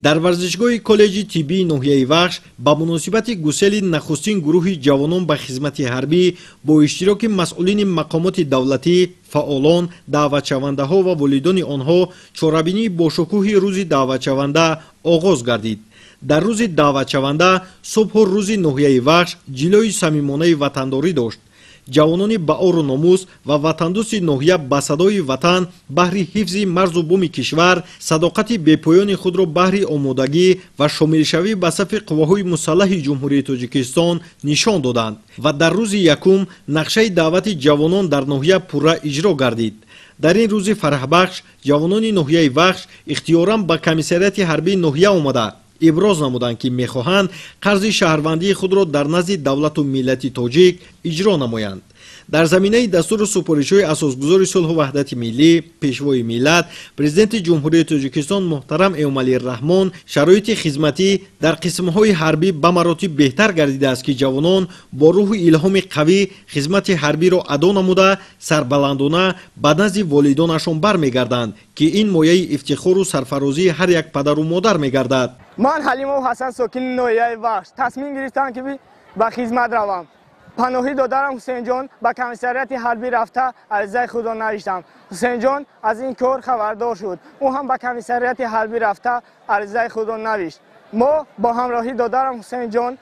Дар варзишгоҳи коллеҷи тиббии ноҳияи Вахш ба муносибати гусели нахустин гурӯҳи ҷавонон ба хизмати ҳарбӣ бо иштироки масъулини мақомоти давлатӣ, фаъолон, даъватшавандаҳо ва волидони онҳо чорабинии бошукӯҳи рӯзи даъватшаванда оғоз гардид. Дар рӯзи даъватшаванда субҳу рӯзи ноҳияи Вахш ҷилои самимонаи ватандорӣ дошт. Ҷавонони баору номус ва ватандӯсти ноҳия ба садои ватан баҳри ҳифзи марзу буми кишвар садоқати бепоёни худро баҳри омодагӣ ва шомилшавӣ ба сафи қувваҳои мусаллаҳи Ҷумҳурии Тоҷикистон нишон доданд ва дар рӯзи якум нақшаи даъвати ҷавонон дар ноҳия пурра иҷро гардид. Дар ин рӯзи фараҳбахш ҷавонони ноҳияи Вахш ихтиёран ба комиссариати ҳарбии ноҳия омада иброз намуданд, ки мехоҳанд қарзи шаҳрвандии худро дар назди давлату миллати тоҷик иҷро намоянд. Дар заминаи дастуру супоришҳои асосгузори сулҳу ваҳдати миллӣ, пешвои миллат, президенти Ҷумҳурии Тоҷикистон муҳтарам Эмомалӣ Раҳмон шароити хизматӣ дар қисмҳои ҳарбӣ ба маротиб беҳтар гардидааст, ки ҷавонон бо рӯҳу илҳоми қавӣ хизмати ҳарбиро адо намуда сарбаландона ба назди волидонашон бармегарданд, ки ин мояи ифтихору сарфарозии ҳар як падару модар мегардад. Ман Ҳалимов Ҳасан, сокини ноҳияи Вахш, тасмим гирифтам, ки ба хизмат равам. Паноҳӣ додарам Ҳусейнҷон ба комиссариати ҳарбӣ рафта аризаи худро навиштам. Ҳусейнҷон аз ин кор хабардор шуд. Ӯ ҳам ба комиссариати ҳарбӣ рафта аризаи худро навишт. Мо бо ҳамроҳӣ додарам Ҳусейнҷон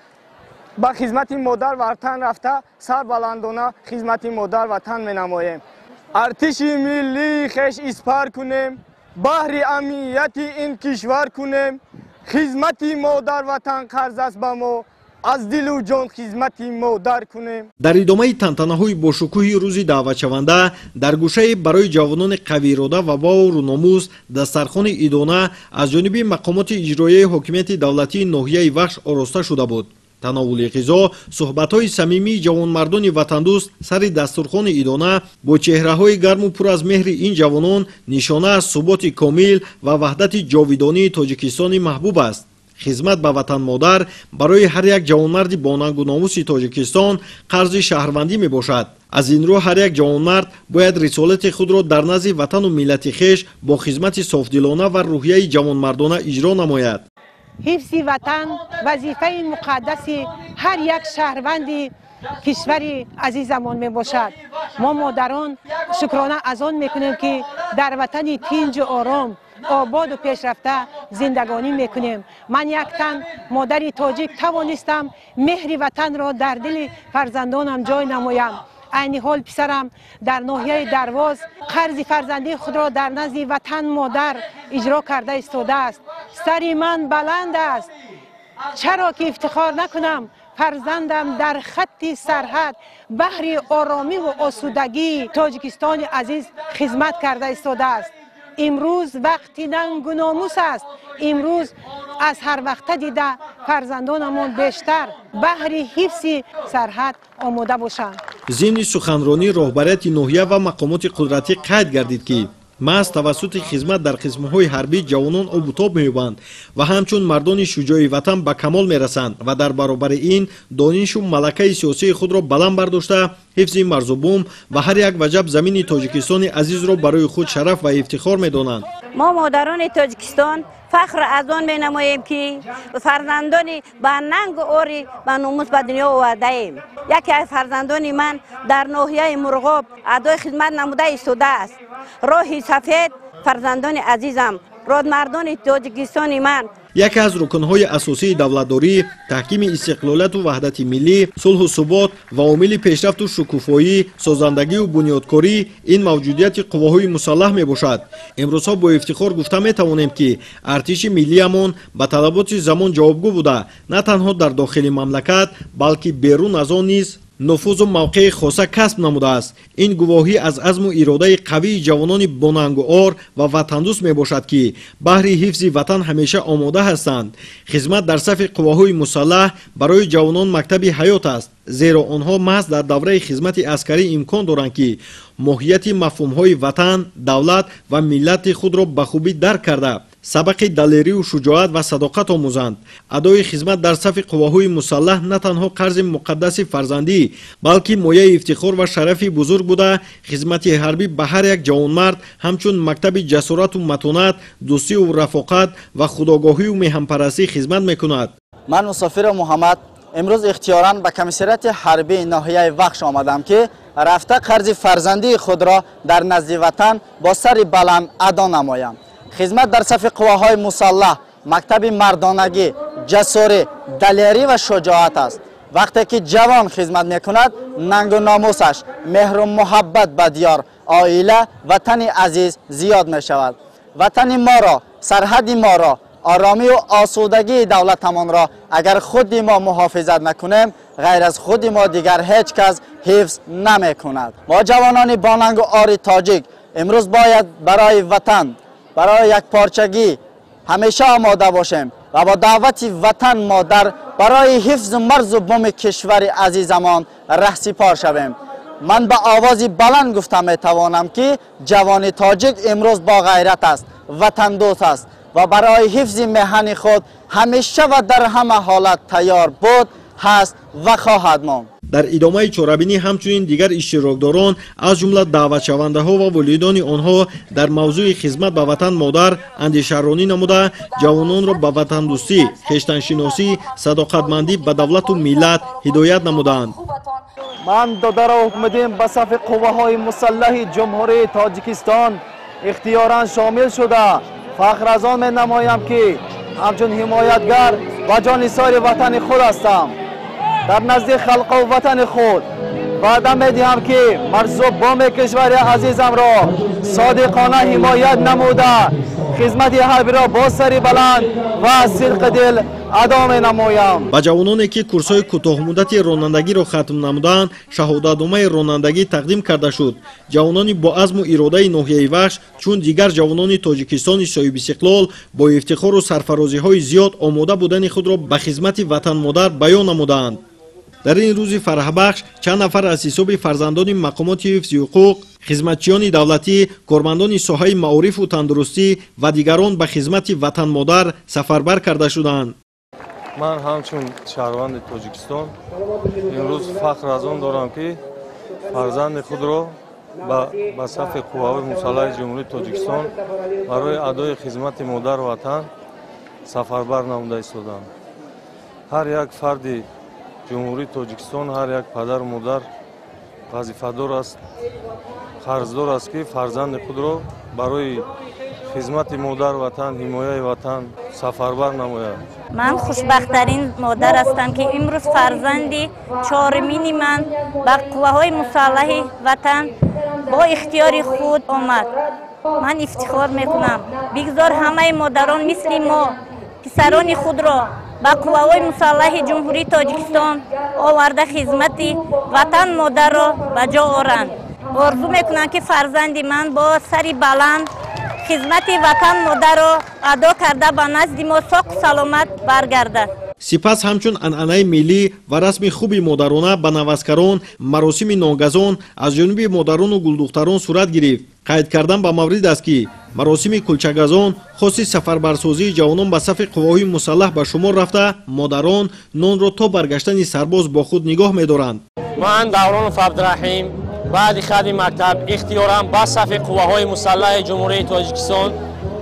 ба хизмати модар ватан рафта сарбаландона хизмати модар ватан менамоем. Артиши миллии хеш испар кунем, баҳри амнияти ин кишвар кунем. Хизмати модар ватан қарз аст ба мо, аз дилу ҷон хизмати модар кунем. Дар идомаи тантанаҳои бошукӯҳи рӯзи даъватшаванда дар гӯшаи барои ҷавонони қавиирода ва баору номус дастархони идона аз ҷониби мақомоти иҷроияи ҳокимияти давлатии ноҳияи Вахш ороста шуда буд. Тановули ғизо, суҳбатҳои самимии ҷавонмардони ватандӯст сари дастурхони идона бо чеҳраҳои гарму пур аз меҳри ин ҷавонон нишона аз суботи комил ва ваҳдати ҷовидонии Тоҷикистони маҳбуб аст. Хизмат ба ватанмодар барои ҳар як ҷавонмарди бонангу номуси Тоҷикистон қарзи шаҳрвандӣ мебошад. Аз ин рӯ ҳар як ҷавонмард бояд рисолати худро дар назди ватану миллати хеш бо хизмати софдилона ва рӯҳияи ҷавонмардона иҷро намояд. Ҳифзи ватан вазифаи муқаддаси ҳар як шаҳрванди кишвари азизамон мебошад. Мо модарон шукрона аз он мекунем, ки дар ватани тинҷу ором, ободу пешрафта зиндагонӣ мекунем. Ман як тан модари тоҷик тавонистам меҳри ватанро дар дили фарзандонам ҷой намоям. Айни ҳол писарам дар ноҳияи Дарвоз қарзи фарзандии худро дар назди ватан модар иҷро карда истодааст. Сари ман баланд аст, чаро ки ифтихор накунам, фарзандам дар хатти сарҳад баҳри оромиву осудагии Тоҷикистони азиз хизмат карда истодааст. Имрӯз вақти нангу номус аст. Имрӯз аз ҳар вақта дида фарзандонамон бештар баҳри ҳифзи сарҳад омода бошанд. Зимни суханронӣ роҳбарияти ноҳия ва мақомоти қудратӣ қайд гардид, ки маҳз тавассути хизмат дар қисмҳои ҳарбӣ ҷавонон обутоб меёбанд ва ҳамчун мардони шуҷои ватан ба камол мерасанд ва дар баробари ин донишу малакаи сиёсии худро баланд бардошта ҳифзи марзу бум ва ҳар як ваҷаб замини Тоҷикистони азизро барои худ шараф ва ифтихор медонанд. Мо модарони Тоҷикистон фахр аз он менамоем, ки фарзандони ба нангу ори ба номус ба дунё овардаем. Яке аз фарзандони ман дар ноҳияи Мурғоб адои хизмат намуда истодааст. Роҳи сафед, фарзандони азизам, родмардони Тоҷикистони ман. Яке аз рукнҳои асосии давлатдорӣ, таҳкими истиқлолияту ваҳдати миллӣ, сулҳу субот ва омили пешрафту шукуфоӣ, созандагию бунёдкорӣ ин мавҷудияти қувваҳои мусаллаҳ мебошад. Имрӯзҳо бо ифтихор гуфта метавонем, ки артиши миллиямон ба талаботи замон ҷавобгӯ буда, на танҳо дар дохили мамлакат, балки берун аз он низ нуфузу мавқеи хоса касб намудааст. Ин гувоҳӣ аз азму иродаи қавии ҷавонони бонангу ор ва ватандӯст мебошад, ки баҳри ҳифзи ватан ҳамеша омода ҳастанд. Хизмат дар сафи қувваҳои мусаллаҳ барои ҷавонон мактаби ҳаёт аст, зеро онҳо маҳз дар давраи хизмати аскарӣ имкон доранд, ки моҳияти мафҳумҳои ватан, давлат ва миллати худро ба хубӣ дарк карда, сабақи далерию шуҷоат ва садоқат омӯзанд. Адои хизмат дар сафи қувваҳои мусаллаҳ на танҳо қарзи муқаддаси фарзандӣ, балки мояи ифтихор ва шарафи бузург буда, хизмати ҳарбӣ ба ҳар як ҷавонмард ҳамчун мактаби ҷасорату матонат, дӯстию рафоқат ва худогоҳию меҳанпарастӣ хизмат мекунад. Ман Мусофиров Муҳаммад имрӯз ихтиёран ба комиссариати ҳарбии ноҳияи Вахш омадам, ки рафта қарзи фарзандии худро дар назди ватан бо сари баланд адо намоям. Хизмат дар сафи қувваҳои мусаллаҳ мактаби мардонагӣ, ҷасорӣ, далерӣ ва шуҷоат аст. Вақте ки ҷавон хизмат мекунад, нангу номусаш, меҳру муҳаббат ба диёр, оила, ватани азиз зиёд мешавад. Ватани моро, сарҳади моро, оромию осудагии давлатамонро агар худи мо муҳофизат накунем, ғайр аз худи мо дигар ҳеҷ кас ҳифз намекунад. Мо ҷавонони бонангу ори тоҷик имрӯз бояд барои ватан, барои якпорчагӣ ҳамеша омода бошем ва бо даъвати ватан модар барои ҳифзу марзу буми кишвари азизамон раҳсипор шавем. Ман ба овози баланд гуфта метавонам, ки ҷавони тоҷик имрӯз бо ғайрат аст, ватандӯст аст ва барои ҳифзи меҳани худ ҳамеша ва дар ҳама ҳолат тайёр буд, ҳаст ва хоҳад монд. Дар идомаи чорабинӣ ҳамчунин дигар иштирокдорон, аз ҷумла даъватшавандаҳо ва волидони онҳо, дар мавзӯи хизмат ба ватан модар андешаронӣ намуда, ҷавононро ба ватандӯстӣ, хештаншиносӣ, садоқатмандӣ ба давлату миллат ҳидоят намуданд. Ман Додаров Ҳукмиддин ба сафи қувваҳои мусаллаҳи Ҷумҳурии Тоҷикистон ихтиёран шомил шуда, фахр аз он менамоям, ки ҳамчун ҳимоятгар ва ҷонисори ватани худ ҳастам. Дар назди халқу ватани худ ваъда медиҳам, ки марзу боми кишвари азизамро содиқона ҳимоят намуда, хизмати ҳарбиро бо сари баланд ва сидқи дил адо менамоям. Ба ҷавононе, ки курсҳои кӯтоҳмуддати ронандагиро хатм намуданд, шаҳодатномаи ронандагӣ тақдим карда шуд. Ҷавонони бо азму иродаи ноҳияи Вахш, чун дигар ҷавонони Тоҷикистони соҳибистиқлол, бо ифтихору сарфарозиҳои зиёд омода будани худро ба хизмати ватанмодар баён намуданд. Дар ин рӯзи фараҳбахш чанд нафар аз ҳисоби фарзандони мақомоти ҳифзи ҳуқуқ, хизматчиёни давлатӣ, кормандони соҳаи маорифу тандурустӣ ва дигарон ба хизмати ватанмодар сафарбар карда шуданд. Ман ҳамчун шаҳрванди Тоҷикистон имрӯз фахр аз он дорам, ки фарзанди худро ба сафи қувваҳои мусаллаҳи Ҷумҳурии Тоҷикистон барои адои хизмати модару ватан сафарбар намуда истодам. Ҳар як фарди Ҷумҳурии Тоҷикистон, ҳар як падару модар вазифадор аст, қарздор аст, ки фарзанди худро барои хизмати модар ватан, ҳимояи ватан сафарбар намояд. Ман хушбахттарин модар ҳастам, ки имрӯз фарзанди чорумини ман ба қувваҳои мусаллаҳи ватан бо ихтиёри худ омад. Ман ифтихор мекунам. Бигзор ҳамаи модарон мисли мо писарони худро ба қувваҳои мусаллаҳи Ҷумҳурии Тоҷикистон оварда, хизмати ватан модарро ба ҷо оранд. Орзу мекунам, ки фарзанди ман бо сари баланд хизмати ватан модарро адо карда, ба назди мо соқу саломат баргардад. Сипас ҳамчун анъанаи миллӣ ва расми хуби модарона ба наваскарон маросими нонгазон аз ҷониби модарону гулдухтарон сурат гирифт. Қайд кардан ба маврид аст, ки маросими кулчагазон хоси сафарбарсозии ҷавонон ба сафи қувваҳои мусаллаҳ ба шумор рафта, модарон нонро то баргаштани сарбоз бо худ нигоҳ медоранд. Ман Давронов Абдураҳим баъди хатми мактаб ихтиёран ба сафи қувваҳои мусаллаҳи Ҷумҳурии Тоҷикистон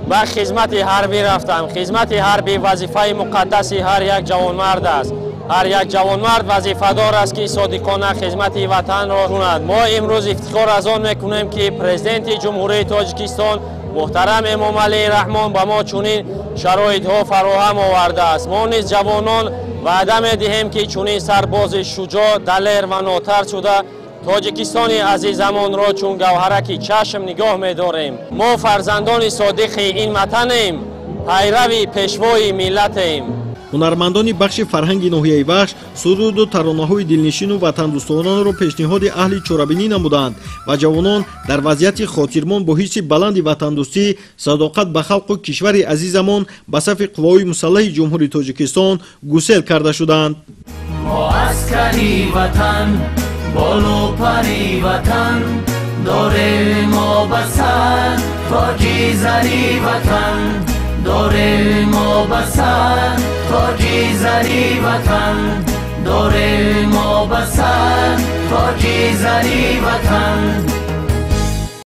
ба хизмати ҳарбӣ рафтам. Хизмати ҳарбӣ вазифаи муқаддаси ҳар як ҷавонмард аст. Ҳар як ҷавонмард вазифадор аст, ки содиқона хизмати ватанро кунад. Мо имрӯз ифтихор аз он мекунем, ки Президенти Ҷумҳурии Тоҷикистон муҳтарам Эмомалӣ Раҳмон ба мо чунин шароитҳо фароҳам овардааст. Мо низ ҷавонон ваъда медиҳем, ки чунин сарбози шуҷоъ, далер ва нотарс шуда, Тоҷикистони азизамонро чун гавҳараки чашм нигоҳ медорем. Мо фарзандони содиқи ин ватанем, пайрави пешвои миллатем. Ҳунармандони бахши фарҳанги ноҳияи Вахш суруду таронаҳои дилнишину ватандӯстонаро пешниҳоди аҳли чорабинӣ намуданд ва ҷавонон дар вазъияти хотирмон бо ҳисси баланди ватандӯстӣ, садоқат ба халқу кишвари азизамон ба сафи қувваҳои мусаллаҳи Ҷумҳурии Тоҷикистон гусел карда шуданд. Мо аскари ватан, болу пари ватан, дорем мо ба сар тоҷи зари ватан. Дорем мо ба сар тоҷи зари ватан, дорем мо ба сар тоҷи зари ватан.